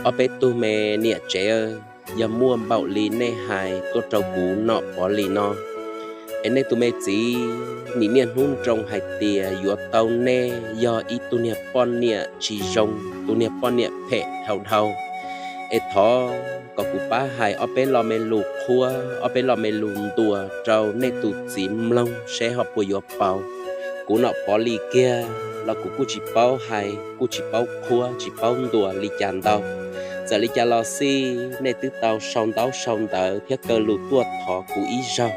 Ob peb tug me niam tsev, yog muaj npaum li nej hais tuaj rau kuv Nom Pov Lis no, es nej tus me txiv nim niaj hnub nroo hais tias yuav tau nej yog ib tug niag poj niam tsis zoo, tus niag poj niam phem dhau dhau. Es thov kom kuv pab hais ob peb lo me lus qhuab, ob peb lo me lus ntuas rau nej tus txiv mloog seb ho puas yuav pauv. Kuv Nom Pov Lis kiag los kuv kuj tsis paub hais, kuj tsis paub qhuab, tsis paub ntuas li cas ntau. Txawm li cas los xij, nej twb tau sau ntaub sau ntawv thiab kaw lus tuaj thov kuv ib zaug.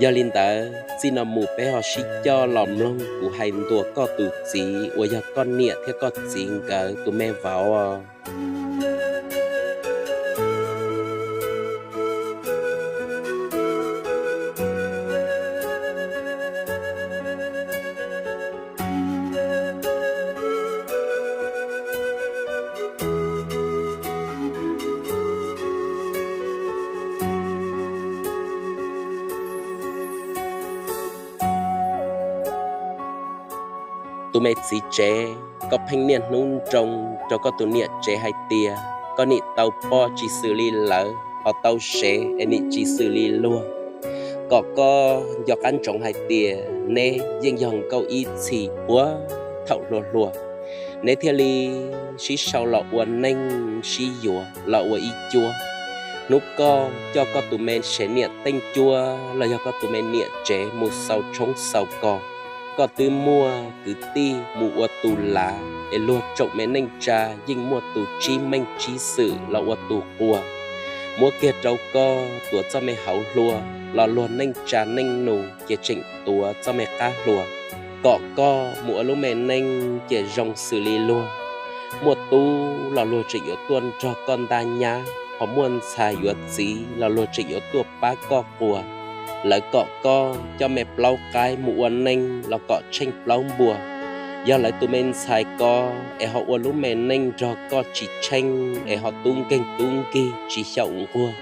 Yog li ntawd, txij no mus peb ho sib coj los mloog kuv hais ntuas koj tus txiv uas yog koj niam thiab koj txiv nkawd tus me vauv. Tus me txiv tsev, koj pheej niaj hnub nroo rau koj tus niam tsev hais tias koj nim tau poj tsis xws li lawv, ho tau sev es nim tsis xws li luag. Kom koj nco qab ntsoov hais tias neb yeej yog nkauj ib txhis puag thaum hluas hluas, neb thiaj li sib sau los ua neej sib yuav los ua ib cuab. Hnub koj coj koj tus me sev niam teej cuab los yog koj tus me niam tsev mus xaus tshoob xaus kos, koj twb muaj kwv tij mus ua tus lav, es luag tsoom me neej tsa yeej muaj tus tsib meej tsib xwm los ua tus quas. Muab kiag rau koj tuav txoj me hauv hlua los luag neej tsa neej nus ces tseem tuav txoj me qab hlua. Kom koj mus ua lub me neej ces zoo xws li luag. Muaj tub los luag tseem yuav tuaj nrog koj ntaj nyab, ho muaj ntxhais yuav txiv los luag tseem yuav tuaj pab koj quas. Lawv kom koj coj me plaub qaib mus ua neej los kom tsheej plaub npua. Yog lawv tus me ntxhais ko es ho ua lub me neej nrog koj tsis tsheej es ho tub nkeeg tub nkig tsis xyaum nquag,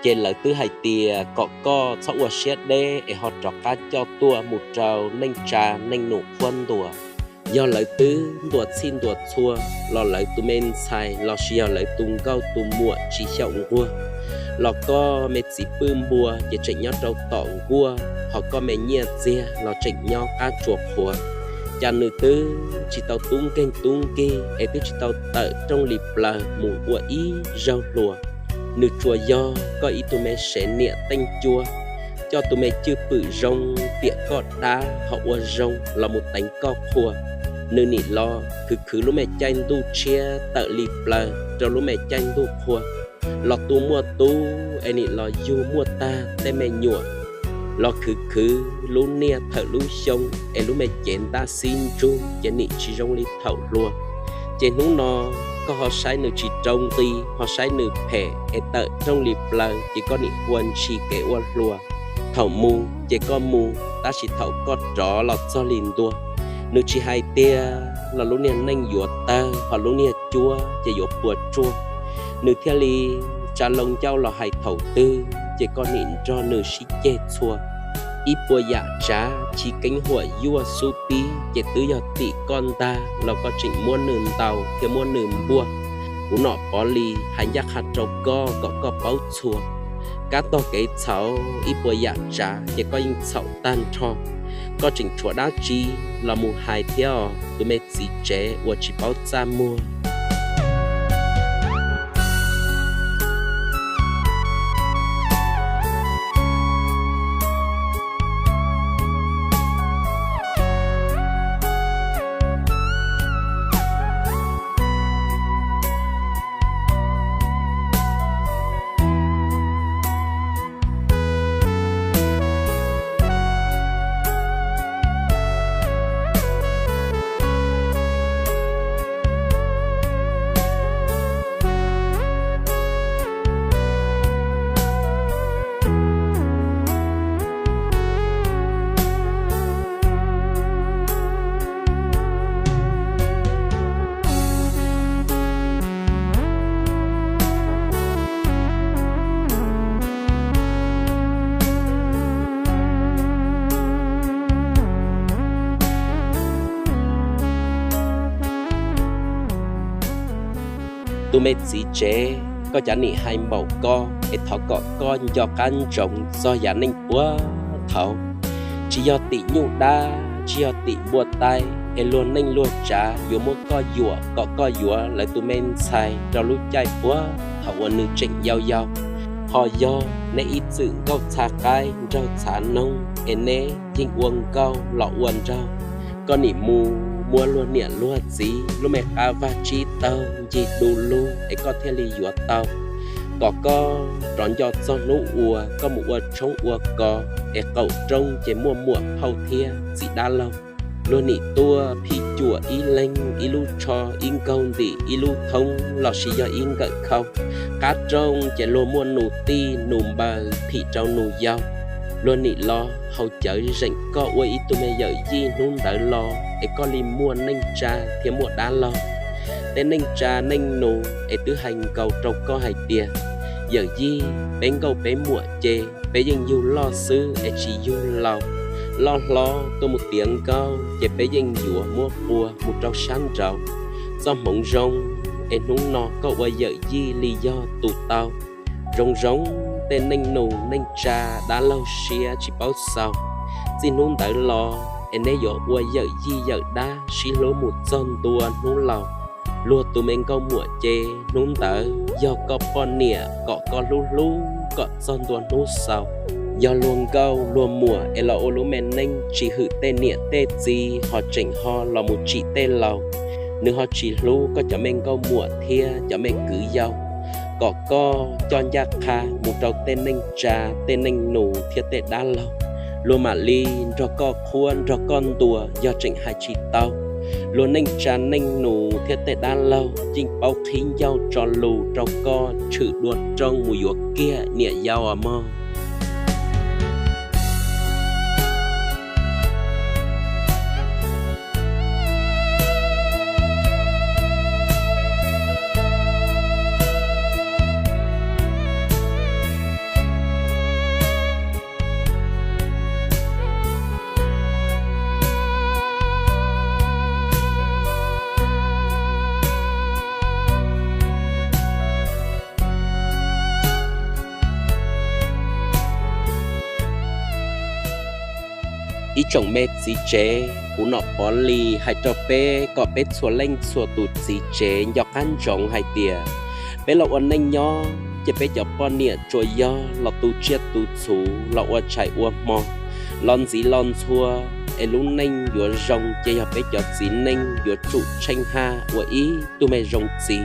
ces lawv twb hais tias kom koj txhob ua siab deb es ho rov qab coj tuaj mus rau neej tsa neej nus qhuab ntuas. Yog lawv twb ntuas txhij ntuas txhua los lawv tus me ntxhais lossis yog lawv tus nkauj tus muam tsis xyaum nquag, los koj me txiv pwj npua ces tseem nyob rau tom nkuaj, ho koj me nyiaj txiag los tseem nyob qab tsuas qhuav. Cas nws twb tsis tau tub nkeeg tub nkig es twb tsis tau tawm rooj li plaws mus ua ib zaug hluas. Nws tsuas yog koj ib tug me sev niam teej cuab, coj tus me cwj pwm zoo tiam koj dab ho ua zoo los mus teev koj qhua. Nws nim los khwv khwv lub me caij ntuj tshiab tawm li plaws rau lub me caij ntuj qhua, los tu muaj tub es nim los yug muaj tag tej me nyuam, los khwv khwv lub niaj thawm lub xyoo es lub me cev ntaj xib ntsug ces nim tsis zoo li thaum hluas. Ces hnub no koj ho saib nws tsis rau nqi, ho saib nws phem es tawm rooj li plaws ces koj nim ua ntshis kev ua hluas. Thaum mus ces koj mus, tab sis thaum koj rov los txog li ntua, nws tsis hais tiag los lub niag neej yuav tawg ho lub niag cuab ces yuav puas tsuaj. Nws thiaj li tsa loo ncauj los hais thaum twg ces koj nim nrog nws sib ceg txhua. Ib puas yam tsav chiv keeb huam yuaj xub pib ces twb yog tim koj ntag los koj tseem muab nws ntaus thiab muab nws npuaj. Kuv Nom Pov Lis hais ncaj qha rau koj kom koj paub txhua. Kab tog kev txhaum ib puas yam tsav ces koj yeej txhaum tag nrho. Koj tseem tshuav dab tsi los mus hais thiab os, tus me txiv tsev uas tsis paub txaj muag. Tus me txiv tsev, koj cov nim hais npaum ko es thov kom koj nco qab ntsoov txog yav neej puag thaud. Tsis yog tim nyuj dab, tsis yog tim npua tai, es luag neej luag tsav yuav muab koj yuam kom koj yuav lawv tus me ntxhais rau lub caij puag thaum uas nws tseem yau yau. Ho yog neb ib txwm nkauj txha qaib nraug txha noog es neb yeej ua nkauj los ua nraug, koj nim mus muab luag niam luag txiv lub me qab vaj tsib taug ncig du lug es koj thiaj li yuav tau. Kom koj rov nco txog hnub uas koj mus ua tshoob ua kos es qaum rooj ces muaj muam phauj thiab txiv dab laug, luag nim tuaj phim cuam ib leeg ib lub tsho, ib nkaug ntim, ib lub thoob lossis yog ib nkawm khau. Qab rooj ces luag muaj nus tij nus npaws phim rau nus yau. Luag nim los haus cawv zeem koj ua ib tug me yawm yij hnub ntawd los es koj li muaj neej tsa thiab muaj dab laug. Tej neej tsa neej nus es twb hais nkaus rau koj hais tias, yawm yij, peb nkauj peb muam ces peb yeej yug loj xwb es tsis yug laus. Loj hlob tuaj mus tiav nkauj ces peb yeej yuav muab qua mus rau sab nraud. Txoj hmoov zoo es hnub no koj ua yawm yij li yog tus tau. Zoo zoo tej neej nus neej tsa dab laug siab tsis paub xaus. Txij hnub ntawd los es neb yuav ua yawm yij yawm dab sib hlub mus txog ntua hnub laus. Luag tus me nkauj muam ces hnub ntawd yog koj poj niam kom koj hlub hlub kom txog ntua hnub xaus. Yog luag nkauj luag muam es los ua lub me neej tsis hwm tej niam tej txiv ho tseem ho los mus tsim tej laus, nws ho tsis hlub koj cov me nkauj muam thiab cov me kwv yau. Kom koj coj ncaj qha mus rau tej neej tsa tej neej nus thiab tej dab laug, luag mam li nrog koj qhuab nrog koj ntuas. Yog tseem hais tsis tau, luag neej tsa neej nus thiab tej dab laug yeej paub qhib ncauj tso lus rau koj tshwm dua rooj mus yuav kiag niam yau os mog. Ib tsoom me txiv tsev, kuv Nom Pov Lis hais rau peb kom peb txhua leej txhua tus txiv tsev nco qab ntsoov hais tias, peb los ua neej nyob ces peb cov poj niam tsuas yog los tu tsiaj tu txhuv, los ua tshais ua hmo, los ntxiv los ntxhua, es lub neej yuav zoo ces yog peb cov txiv neej yuav tsum tsheej haj ua ib tug me zoo txiv.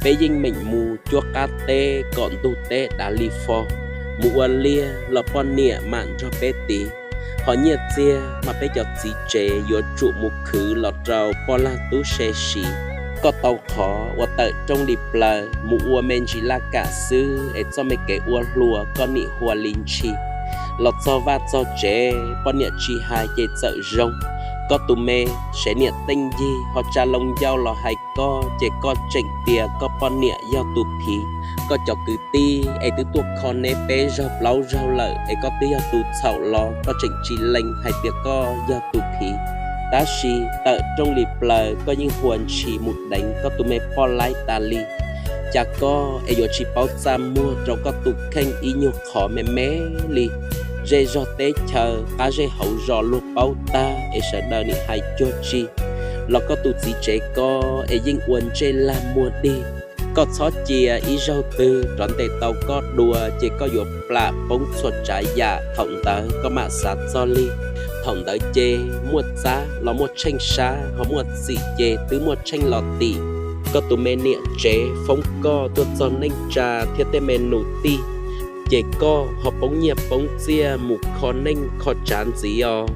Peb yeej meem mus cuab qab teb kom ntug teb dav li fo, mus ua liaj los poj niam mam nrog peb tiv. Ho nyiaj txiag mas peb cov txiv tsev yuav tsum mus khwv los rau poj lag tub se siv. Koj tau qhov uas tawm rooj li plaws mus ua me ntsis laj kam xwb es txoj me kev ua hluas koj nim hua li ntshis. Los txog vaj txog tsev poj niam tsis hais ces txawm zoo. Koj tus me, sev niam teej yig ho tsa loo ncauj los hais koj ces koj tseem tias koj poj niam yog tus phiv. Koj cov kwv tij es twb tuaj kho neb peb zaug plaub zaug lawm es koj twb yog tus txhaum los koj tseem tsis lees hais tias koj yog tus phiv. Tab sis tawm rooj li plaws koj yeej hua ntshis mus deev koj tus me poj laib tas li. Cas koj es yuav tsis paub txaj muag rau koj tus kheej ib nyuag qhov me me li. Zej zog teb chaws qab zej hauv zos luag paub tag es sawv daws nim hais cuag tsi, los koj tus txiv tsev koj es yeej ua ntsej lag muag dig. Koj txhob cia ib zaug twg rov ntes tau koj dua ces koj yuav plam poob txhua tsav yam, thaum ntawd koj mam xav txog li. Thaum ntawd ces muaj txab los muaj tsheej sab, ho muaj txim ces twb muaj tsheej los tim. Koj tus me niam tsev foob koj tuaj txog neej tsa thiab tej me nus tij, ces koj ho poob nyiaj poob txiaj mus kho neej kho tsav ntxiv os.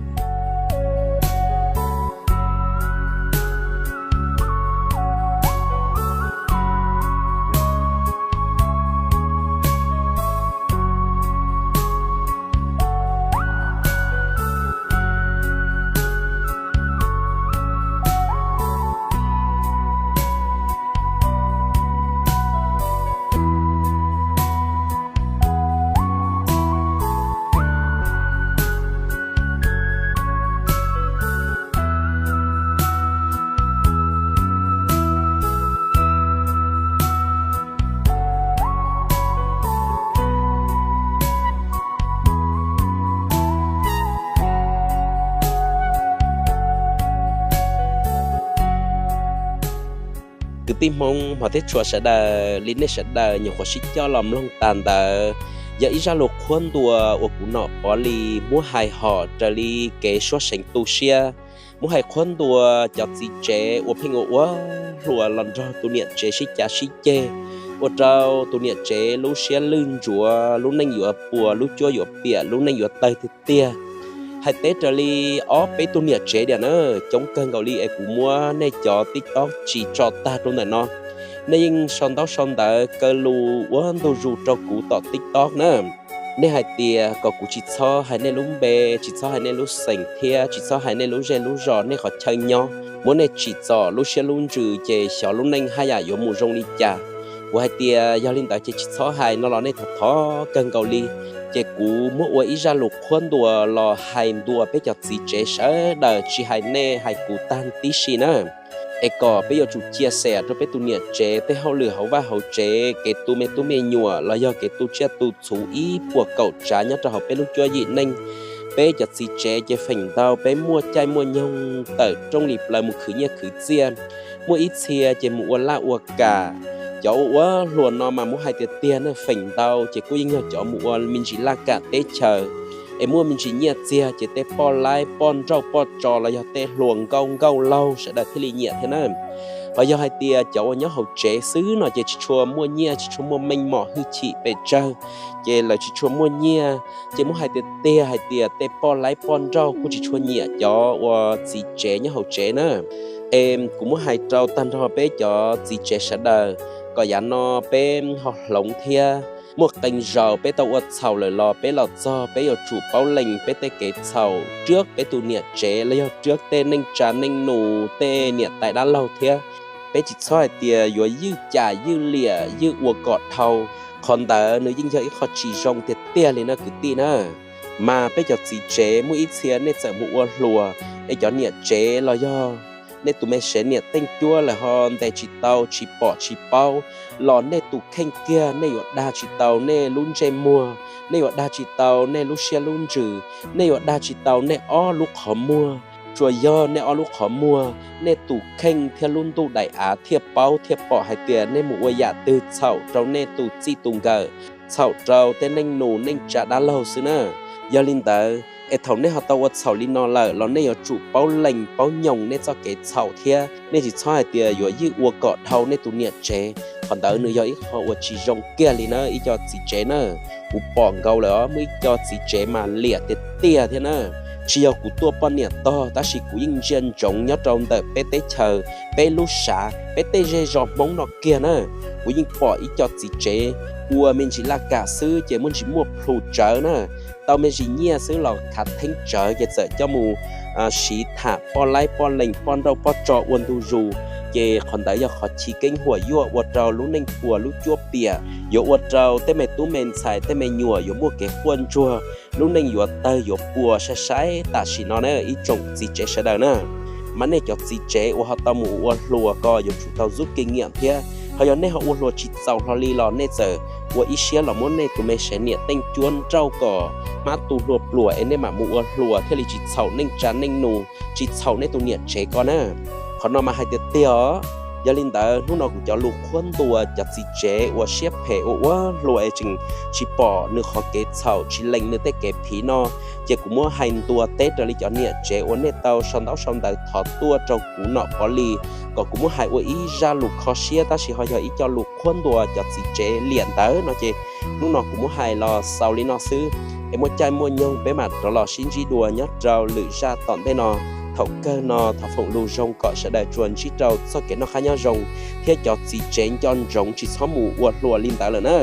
Tij Hmoob hmov thiab tshua sawv daws, li nej sawv daws nyuam qhuav sib coj los mloog tas ntawd, yog ib zaj lus qhuab ntuas uas kuv Nom Pov Lis muab hais hom raws li kev suab seev tu siab, muab hais qhuab ntuas cov txiv tsev uas pheej ua ua hluas los nrog tus niam tsev sib cav sib ceg, ua rau tus niam tsev lub siab lwj ntsuav, lub neej yuav puas, lub cuab yuav piam, lub neej yuav tawg tiag tiag. Hais teb raws li ob peb tug niam tsev diam na, coob kawg nkaus li es kuv muab nej cov TikTok tsis tso tag rau ntawm no. Nej yeej sau ntaub sau ntawv kaw lus ua ntu zus rau kuv tom TikTok na. Nej hais tias kom kuv tsis txhob hais nej lub npe, tsis txhob hais nej lub xeem thiab tsis txhob hais nej lub zej lub zos, nej qhov chaw nyob, muab nej tsim txom lub siab lub ntsws ces xyov lub neej haj yam yuav mus zoo li cas. Kuv hais tias yog li ntawd ces tsis txhob hais no los nej thov thov kawg nkaus li. Ces kuv muab ua ib zaj lus qhuab ntuas los hais ntuas peb cov txiv tsev sawv daws, tsis hais nej hais kuv tag tib si na. Es kom peb yuav tsum cia xem rau peb tus niam tsev tej hauj lwm hauv vaj hauv tsev, kev tu me tub me nyuam los yog kev tu tsiaj tu txhuv ib puas kaum tsav nyob rau hauv peb lub cuab yim neej. Peb cov txiv tsev ces feem ntau peb muaj caij muaj nyoog tawm rooj li plaws mus khwv nyiaj khwv txiaj, muaj ib txhia ces mus ua laj ua kam. Cov ua ua hluas no mas muab hais tiag tiag na, feem ntau ces kuj yeej yog cov mus ua me ntsis laj kam teb chaws, es muaj me ntsis nyiaj txiag ces tej poj laib poj nrauj poj tso los yog tej hluas nkauj nkauj laug sawv daws thiaj li nyiam thiab na. Ho yog hais tias cov uas nyob hauv tsev xwb no ces tsis tshua muaj nyiaj, tsis tshua muaj meej mom hwj chim pes tsawg, ces lawv tsis tshua muaj nyiaj. Ces muab hais tiag tiag hais tias tej poj laib poj nrauj kuj tsis tshua nyiam cov uas txiv tsev nyob hauv tsev na. Es kuv muab hais rau tag nrho peb cov txiv tsev sawv daws, kom yav no peb ho hloov thiab. Muaj qee zaus peb tau ua txhaum lawm los peb los txog peb yuav tsum paub lees peb tej kev txhaum rhiab peb tus niam tsev los yog rhiab tej neej tsa neej nus tej niam tais dab laug thiab. Peb tsis txhob hais tias yuav ywj cam ywj liam ywj ua kom dhau, qhov ntawd nws yeej yog ib qho tsis zoo tiag tiag li na kwv tij na. Mas peb cov txiv tsev muaj ib txhia nej txawm mus ua hluas, es cov niam tsev los yog nej tus me sev niam teej cuab lawm ho ntes tsis tau tsis pom tsis paub, los nej tus kheej kiag nej yuav dag tsis tau nej lub ntsej muag, nej yuav dag tsis tau nej lub siab lub ntsws, nej yuav dag tsis tau nej ob lub qhov muag. Tsuas yog nej ob lub qhov muag, nej tus kheej thiab lub ntuj daim av thiaj paub thiaj pom hais tias nej mus ua yam twg txhaum rau nej tus txij tus nkawm, txhaum rau tej neej nus neej tsa dab laug xwb na. Yog li ntawd es thaum nej ho tau ua txhaum li no lawm los nej yuav tsum paub lees paub nyoos nej txoj kev txhaum thiab. Nej tsis txhob hais tias yuav ywj ua kom dhau nej tus niam tsev, qhov ntawd nws yog ib qho uas tsis zoo kiag li na ib co txiv tsev na. Kuv pom nkaus lawm os, muaj ib co txiv tsev mas liam tiag tiag thiab na. Tsis yog kuv tuaj poj niam tog, tab sis kuv yeej ntsia ntsoov nyob rau ntawm peb teb chaws, peb lub sav, peb tej zej zos Hmoob no kiag na. Kuv yeej pom ib co txiv tsev ua me ntsis laj kam xwb ces muaj ntsis muaj plhu tsawv na, tau me ntsis nyiaj xwb los khav theeb tsawv ces txawm coj mus siv tham poj laib poj lees poj nrauj poj tso ua ntu zus. Ces qhov ntawd yog qhov chiv keeb huam yuaj ua rau lub neej puas lub cuab piam, yuav ua rau tej me tub me ntxhais tej me nyuam yuav muaj kev quaj ntsuag, lub neej yuav tawg yuav puas sai sai tam sim no na ib tsoom txiv tsev sawv daws na. Mas nej cov txiv tsev uas ho tau mus ua hluas ko yuav tsum tau zub kev nyiam thiab. Ho yog nej ho ua hluas tsis txaus hlo li los nej txawm ua ib siab los muab nej tus me sev niam teej cuab nrauj kom hmab tu hlua pluam es nej mam mus ua hluas thiaj li tsis txhaum neej tsa neej nus, tsis txhaum nej tus niam tsev ko na. Qhov no mas hais tiag tiag os. Yog li ntawd hnub no kuv cov lus qhuab ntuas cov txiv tsev uas siab phem ua ua hluas es tseem tsis pom nws qhov kev txhaum tsis lees nws tej kev phiv no, ces kuv muab hais ntuas teb raws li cov niam tsev uas nej tau sau ntaub sau ntawv thov tuaj rau kuv Nom Pov Lis, kom kuv muab hais ua ib zaj lus kho siab tab sis ho yog ib co lus qhuab ntuas cov txiv tsev liam ntawd no ces hnub no kuv muab hais los xaus li no xwb. Es muaj caij muaj nyoog peb mam rov los sib ntsib dua nyob rau lwm zaj tom ntej no. Thaum kawg no thov foom lus zoo kom sawv daws tsuas ntsib rau txoj kev noj qab nyob zoo thiab cov txiv tsev nco ntsoov tsis txhob mus ua hluas li ntawd lawm na.